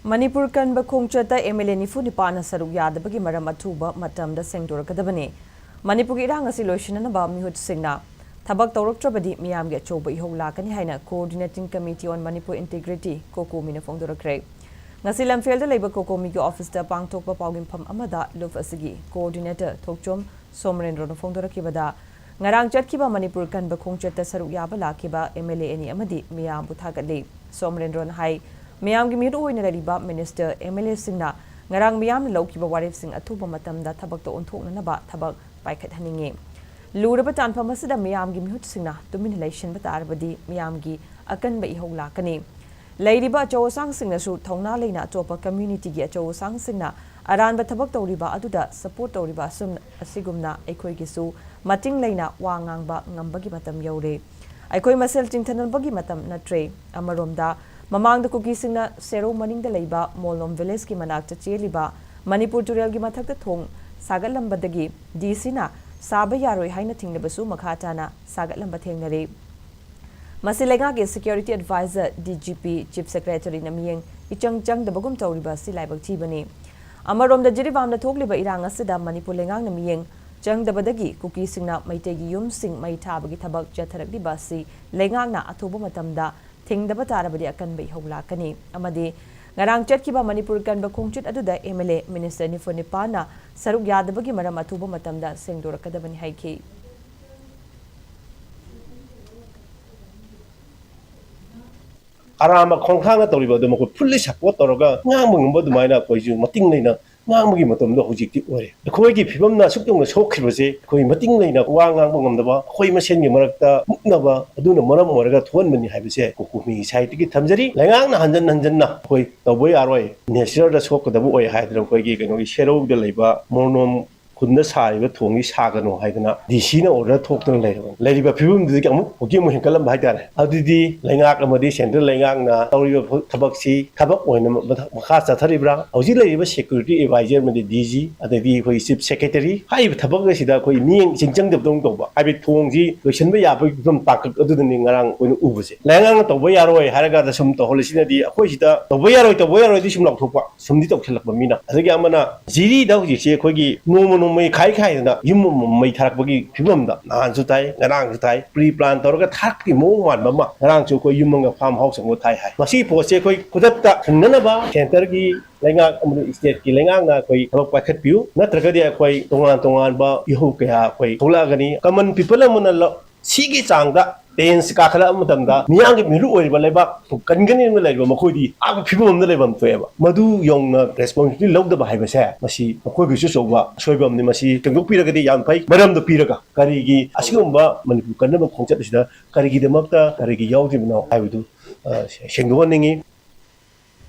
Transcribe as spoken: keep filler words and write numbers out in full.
ꯃꯅꯤꯄꯨꯔ ꯀꯟꯕ ꯈꯣꯡꯆꯠꯇ M L A ꯅꯤꯐꯨ ꯅꯤꯄꯥꯟꯅ ꯁꯔꯨꯛ ꯌꯥꯗꯕꯒꯤ ꯃꯔꯝ ꯑꯊꯨꯕ ꯃꯇꯝꯗ ꯁꯦꯡꯗꯣꯔꯛꯀꯗꯕꯅꯤ꯫ ꯃꯅꯤꯄꯨꯔꯒꯤ ꯏꯔꯥꯡ ꯑꯁꯤ ꯂꯣꯏꯁꯤꯟꯅꯅꯕ ꯃꯤꯍꯨꯠꯁꯤꯡꯅ ꯊꯕꯛ ꯇꯧꯔꯛꯇ꯭ꯔꯕꯗꯤ ꯃꯤꯌꯥꯝꯒꯤ ꯑꯆꯧꯕ ꯏꯍꯧ ꯂꯥꯛꯀꯅꯤ ꯍꯥꯏꯅ Coordinating Committee on Manipur Integrity, ꯀꯣꯀꯣꯃꯤꯅ ꯐꯣꯡꯗꯣꯔꯛꯈ꯭ꯔꯦ꯫ ꯉꯁꯤ ꯂꯝꯐꯦꯜꯗ ꯂꯩꯕ ꯀꯣꯀꯣꯃꯤꯒꯤ ꯑꯣꯐꯤꯁꯇ ꯄꯥꯡꯊꯣꯛꯄ ꯄꯥꯎꯗꯝꯐꯝ ꯑꯃꯗ ꯂꯨꯞ ꯑꯁꯤꯒꯤ Coordinator ꯊꯣꯛꯆꯣꯝ ꯁꯣꯃꯔꯦꯟꯗ꯭ꯔꯣꯅ ꯐꯣꯡꯗꯣꯔꯛꯈꯤꯕꯗ, ꯉꯔꯥꯡ ꯆꯠꯈꯤꯕ ꯃꯅꯤꯄꯨꯔ ꯀꯟꯕ ꯈꯣꯡꯆꯠꯇ ꯁꯔꯨꯛ ꯌꯥꯕ ꯂꯥꯛꯈꯤꯕ ꯑꯦꯝ ꯑꯦꯜ ꯑꯦ ꯑꯅꯤ ꯑꯃꯗꯤ ꯃꯤꯌꯥꯝꯕꯨ ꯊꯥꯒꯠꯂꯤ꯫ ꯁꯣꯃꯔꯦꯟꯗ꯭ꯔꯣꯅ ꯍꯥꯏ, ꯃꯤꯌꯥꯝꯒꯤ ꯃꯤꯍꯨꯠ ꯑꯣꯏꯅ ꯂꯩꯔꯤꯕ ꯃꯤꯅꯤꯁꯇꯔ, ꯑꯦꯝ ꯑꯦꯜ ꯑꯦꯁꯤꯡꯅ ꯉꯔꯥꯡ ꯃꯤꯌꯥꯝꯅ ꯂꯧꯈꯤꯕ ꯋꯥꯔꯦꯞꯁꯤꯡ ꯑꯊꯨꯕ ꯃꯇꯝꯗ ꯊꯕꯛꯇ ꯑꯣꯟꯊꯣꯛꯅꯅꯕ ꯊꯕꯛ ꯄꯥꯏꯈꯠꯍꯟꯅꯤꯡꯏ꯫ ꯂꯨꯔꯕ ꯇꯥꯟꯐꯝ ꯑꯁꯤꯗ ꯃꯤꯌꯥꯝꯒꯤ ꯃꯤꯍꯨꯠꯁꯤꯡꯅ ꯇꯨꯃꯤꯟꯅ ꯂꯩꯁꯤꯟꯕ ꯇꯥꯔꯕꯗꯤ ꯃꯤꯌꯥꯝꯒꯤ ꯑꯀꯟꯕ ꯏꯍꯧ ꯂꯥꯛꯀꯅꯤ꯫ ꯂꯩꯔꯤꯕ ꯑꯆꯧ ꯑꯁꯥꯡꯁꯤꯡꯅꯁꯨ ꯊꯧꯅꯥ ꯂꯩꯅ ꯑꯇꯣꯞꯄ ꯀꯝꯃ꯭ꯌꯨꯅꯤꯇꯤꯒꯤ ꯑꯆꯧ ꯑꯁꯥꯡꯁꯤꯡꯅ ꯑꯔꯥꯟꯕ ꯊꯕꯛ ꯇꯧꯔꯤꯕ ꯑꯗꯨꯗ ꯁꯄꯣꯔꯠ ꯇꯧꯔꯤꯕ ꯑꯁꯨꯝ, ꯑꯁꯤꯒꯨꯝꯅ ꯑꯩꯈꯣꯏꯒꯤꯁꯨ ꯃꯇꯤꯡ ꯂꯩꯅ ꯋꯥ ꯉꯥꯡꯕ ꯉꯝꯕꯒꯤ ꯃꯇꯝ ꯌꯧꯔꯦ꯫ ꯑꯩꯈꯣꯏ ꯃꯁꯦꯜ ꯆꯤꯡꯊꯅꯕꯒꯤ ꯃꯇꯝ ꯅꯠꯇ꯭ꯔꯦ꯫ ꯑꯃꯔꯣꯝꯗ, ꯃꯃꯥꯡꯗ ꯀꯨꯀꯤꯁꯤꯡꯅ ꯁꯦꯔꯧ ꯃꯅꯤꯡꯗ ꯂꯩꯕ ꯃꯣꯂꯣꯝ ꯚꯤꯂꯦꯖꯀꯤ ꯃꯅꯥꯛꯇ ꯆꯦꯜꯂꯤꯕ ꯃꯅꯤꯄꯨꯔ ꯇꯨꯔꯦꯜꯒꯤ ꯃꯊꯛꯇ ꯊꯣꯡ ꯁꯥꯒꯠꯂꯝꯕꯗꯒꯤ ꯗꯤ ꯁꯤꯅ ꯁꯥꯕ ꯌꯥꯔꯣꯏ ꯍꯥꯏꯅ ꯊꯤꯡꯂꯕꯁꯨ ꯃꯈꯥ ꯇꯥꯅ ꯁꯥꯒꯠꯂꯝꯕ ꯊꯦꯡꯅꯔꯦ꯫ ꯃꯁꯤ ꯂꯩꯉꯥꯛꯀꯤ security adviser, D G P, chief ꯁꯦꯀ꯭ꯔꯦꯇꯔꯤꯅ ꯃꯤꯠꯌꯦꯡ ꯏꯆꯪ ꯆꯪꯗꯕꯒꯨꯝ ꯇꯧꯔꯤꯕ ꯑꯁꯤ ꯂꯥꯏꯕꯛ ꯊꯤꯕꯅꯤ꯫ ꯑꯃꯔꯣꯝꯗ, ꯖꯤꯔꯤꯕꯥꯝꯗ ꯊꯣꯛꯂꯤꯕ ꯏꯔꯥꯡ ꯑꯁꯤꯗ ꯃꯅꯤꯄꯨꯔ ꯂꯩꯉꯥꯛꯅ ꯃꯤꯠꯌꯦꯡ ꯆꯪꯗꯕꯗꯒꯤ ꯀꯨꯀꯤꯁꯤꯡꯅ ꯃꯩꯇꯩꯒꯤ ꯌꯨꯝꯁꯤꯡ ꯃꯩ ꯊꯥꯕꯒꯤ ꯊꯕꯛ ꯆꯠꯊꯔꯛꯂꯤꯕ ꯑꯁꯤ ꯂꯩꯉꯥꯛꯅ ꯑꯊꯨꯕ ꯃꯇꯝꯗ ꯊꯤꯡꯗꯕ ꯇꯥꯔꯕꯗꯤ ꯑꯀꯟꯕ ꯏꯍꯧ ꯂꯥꯛꯀꯅꯤ ꯑꯃꯗꯤ ꯉꯔꯥꯡ ꯆꯠꯈꯤꯕ ꯃꯅꯤꯄꯨꯔ ꯀꯟꯕ ꯈꯣꯡꯆꯠ ꯑꯗꯨꯗ ꯑꯦꯝ ꯑꯦꯜ ꯑꯦ, ꯃꯤꯅꯤꯁꯇꯔ ꯅꯤꯐꯨ ꯅꯤꯄꯥꯟꯅ ꯁꯔꯨꯛ ꯌꯥꯗꯕꯒꯤ ꯃꯔꯝ ꯑꯊꯨꯕ ꯃꯇꯝꯗ ꯁꯦꯡꯗꯣꯔꯛꯀꯗꯕꯅꯤ ꯍꯥꯏꯈꯤ꯫ ꯑꯔꯥꯟꯕ ꯈꯣꯡꯊꯥꯡꯅ ꯇꯧꯔꯤꯕ ꯑꯗꯨ ꯃꯈꯣꯏ fully support ꯇꯧꯔꯒ ꯉꯥꯡꯕ ꯉꯝꯕ ꯑꯗꯨꯃꯥꯏꯅ ꯑꯩꯈꯣꯏꯁꯨ ꯃꯇꯤꯡ ꯂꯩꯅ ꯉꯥꯡꯕꯒꯤ ꯃꯇꯝꯗꯣ ꯍꯧꯖꯤꯛꯇꯤ ꯑꯣꯏꯔꯦ꯫ ꯑꯩꯈꯣꯏꯒꯤ ꯐꯤꯕꯝꯅ ꯑꯁꯨꯛ ꯌꯧꯅ ꯁꯣꯛꯈ꯭ꯔꯤꯕꯁꯦ ꯑꯩꯈꯣꯏ ꯃꯇꯤꯡ ꯂꯩꯅ ꯋꯥ ꯉꯥꯡꯕ ꯉꯝꯗꯕ, ꯑꯩꯈꯣꯏ ꯃꯁꯦꯟꯒꯤ ꯃꯔꯛꯇ ꯃꯨꯛꯅꯕ ꯑꯗꯨꯅ ꯃꯔꯝ ꯑꯣꯏꯔꯒ ꯊꯣꯛꯍꯟꯕꯅꯤ ꯍꯥꯏꯕꯁꯦ ꯀꯣꯀꯣꯃꯤ ꯁꯥꯏꯠꯇꯒꯤ ꯊꯝꯖꯔꯤ꯫ ꯂꯩꯉꯥꯛꯅ ꯍꯟꯖꯟ ꯍꯟꯖꯟꯅ ꯑꯩꯈꯣꯏ ꯇꯧꯕ ꯌꯥꯔꯣꯏ, natureꯗ ꯁꯣꯛꯀꯗꯕ ꯑꯣꯏ ꯍꯥꯏꯗꯅ ꯑꯩꯈꯣꯏꯒꯤ ꯀꯩꯅꯣꯒꯤ ꯁꯦꯔꯧꯗ ꯂꯩꯕ ꯃꯣꯔꯅꯣꯝ ꯈꯨꯟꯗ ꯁꯥꯔꯤꯕ ꯊꯣꯡꯁꯤ ꯁꯥꯒꯅꯨ ꯍꯥꯏꯗꯅ ꯗꯤ ꯁꯤꯅ ꯑꯣꯔꯗꯔ ꯊꯣꯛꯇꯅ ꯂꯩꯔꯕꯅꯤ꯫ ꯂꯩꯔꯤꯕ ꯐꯤꯕꯝꯗꯨꯗꯒꯤ ꯑꯃꯨꯛ ꯍꯧꯖꯤꯛ ꯑꯃꯨꯛ ꯍꯦꯟꯀꯠꯂꯝꯕ ꯍꯥꯏꯇꯥꯔꯦ꯫ ꯑꯗꯨꯗꯤ ꯂꯩꯉꯥꯛ ꯑꯃꯗꯤ ꯁꯦꯟꯇ꯭ꯔꯦꯜ ꯂꯩꯉꯥꯛꯅ ꯇꯧꯔꯤꯕ ꯊꯕꯛꯁꯤ ꯊꯕꯛ ꯑꯣꯏꯅ ꯃꯊꯛ ꯃꯈꯥ ꯆꯠꯊꯔꯤꯕ꯭ꯔꯥ? ꯍꯧꯖꯤꯛ ꯂꯩꯔꯤꯕ ꯁꯦꯀ꯭ꯌꯨꯔꯤꯇꯤ ꯑꯦꯗꯚꯥꯏꯖꯔ ꯑꯃꯗꯤ ꯗꯤ ꯖꯤ, ꯑꯗꯩꯗꯤ ꯑꯩꯈꯣꯏꯒꯤ ꯆꯤꯐ ꯁꯦꯀ꯭ꯔꯦꯇꯔꯤ ꯍꯥꯏꯔꯤꯕ ꯊꯕꯛ ꯑꯁꯤꯗ ꯑꯩꯈꯣꯏ ꯃꯤꯠꯌꯦꯡ ꯏꯆꯪ ꯆꯪꯗꯕꯗꯧꯅ ꯇꯧꯕ, ꯍꯥꯏꯕꯗꯤ ꯊꯣꯡꯁꯤ ꯂꯣꯏꯁꯤꯟꯕ ꯌꯥꯕꯒꯤ ꯐꯤꯕꯝ ꯇꯥꯡꯀꯛ ꯑꯗꯨꯗꯅꯤ ꯉꯔꯥꯡ ꯑꯩꯈꯣꯏꯅ ꯎꯕꯁꯦ꯫ ꯂꯩꯉꯥꯛꯅ ꯇꯧꯕ ꯌꯥꯔꯣꯏ ꯍꯥꯏꯔꯒ ꯁꯨꯝ ꯇꯧꯍꯜꯂꯤꯁꯤꯅꯗꯤ ꯑꯩꯈꯣꯏ ꯁꯤꯗ ꯇꯧꯕ ꯌꯥꯔꯣꯏ, ꯇꯧꯕ ꯌꯥꯔꯣꯏꯗꯤ ꯁꯨꯝ ꯂꯥꯎꯊꯣꯛꯄ, ꯁꯨꯝꯗꯤ ꯇꯧꯁꯤꯜꯂꯛꯄ ꯃꯤꯅ꯫ ꯑꯗꯒꯤ ꯑꯃꯅ ꯖꯤꯔꯤꯗ ꯍꯧꯖꯤꯛꯁꯦ ꯑꯩꯈꯣꯏꯒꯤ ꯅꯣꯡꯃ ꯅꯣꯡꯃꯒꯤ ꯈꯥꯏ ꯈꯥꯏꯗꯅ ꯌꯨꯝ ꯑꯃꯃꯝ ꯃꯩ ꯊꯥꯔꯛꯄꯒꯤ ꯐꯤꯕꯝꯗ ꯅꯍꯥꯟꯁꯨ ꯊꯥꯏ, ꯉꯔꯥꯡꯁꯨ ꯊꯥꯏ, ꯄ꯭ꯔꯤ ꯄ꯭ꯂꯥꯟ ꯇꯧꯔꯒ ꯊꯥꯔꯛꯄꯒꯤ ꯃꯑꯣꯡ ꯃꯥꯟꯕ ꯑꯃ ꯉꯔꯥꯡꯁꯨ ꯑꯩꯈꯣꯏ ꯌꯨꯝ ꯑꯃꯒ ꯐꯥꯔꯝ ꯍꯥꯎꯁ ꯑꯃꯒ ꯊꯥꯏ ꯍꯥꯏ꯫ ꯃꯁꯤꯒꯤ ꯄꯣꯠꯁꯦ ꯑꯩꯈꯣꯏ ꯈꯨꯗꯛꯇ ꯊꯤꯡꯅꯅꯕ ꯁꯦꯟꯇꯔꯒꯤ ꯂꯩꯉꯥꯛ ꯑꯃꯗꯤ ꯁ꯭ꯇꯦꯠꯀꯤ ꯂꯩꯉꯥꯛꯅ ꯑꯩꯈꯣꯏ ꯊꯕꯛ ꯄꯥꯏꯈꯠꯄꯤꯌꯨ, ꯅꯠꯇ꯭ꯔꯒꯗꯤ ꯑꯩꯈꯣꯏ ꯇꯣꯉꯥꯟ ꯇꯣꯉꯥꯟꯕ ꯏꯍꯧ ꯀꯌꯥ ꯑꯩꯈꯣꯏ ꯊꯣꯛꯂꯛꯑꯒꯅꯤ꯫ ꯀꯃꯟ ꯄꯤꯄꯜ ꯑꯃꯅ ꯂ-, ꯁꯤꯒꯤ ꯆꯥꯡꯗ ꯇꯦꯟꯁ ꯀꯥꯈꯠꯂꯛꯄ ꯃꯇꯝꯗ ꯃꯤꯌꯥꯝꯒꯤ ꯃꯤꯍꯨꯠ ꯑꯣꯏꯔꯤꯕ ꯂꯩꯕꯥꯛ ꯀꯟꯒꯅꯤ ꯍꯥꯏꯅ ꯂꯩꯔꯤꯕ ꯃꯈꯣꯏꯗꯤ ꯑꯥ ꯐꯤꯕꯝ ꯑꯃꯗ ꯂꯩꯐꯝ ꯊꯣꯛꯑꯦꯕ꯫ ꯃꯗꯨ ꯌꯧꯅ ꯔꯦꯁꯄꯣꯟꯁꯤꯕꯤꯂꯤꯇꯤ ꯂꯧꯗꯕ ꯍꯥꯏꯕꯁꯦ ꯃꯁꯤ ꯃꯈꯣꯏꯒꯤꯁꯨ ꯑꯆꯧꯕ ꯑꯁꯣꯏꯕ ꯑꯃꯅꯤ꯫ ꯃꯁꯤ ꯁꯦꯡꯗꯣꯛꯄꯤꯔꯒꯗꯤ ꯌꯥꯝ ꯐꯩ꯫ ꯃꯔꯝꯗꯣ ꯄꯤꯔꯒ ꯀꯔꯤꯒꯤ ꯑꯁꯤꯒꯨꯝꯕ ꯃꯅꯤꯄꯨꯔ ꯀꯟꯅꯕ ꯈꯣꯡꯆꯠ ꯑꯁꯤꯗ ꯀꯔꯤꯒꯤꯗꯃꯛꯇ ꯀꯔꯤꯒꯤ ꯌꯥꯎꯗ꯭ꯔꯤꯕꯅꯣ ꯍꯥꯏꯕꯗꯨ, ꯑ, ꯁꯦꯡꯗꯣꯛꯍꯟꯅꯤꯡꯉꯤ꯫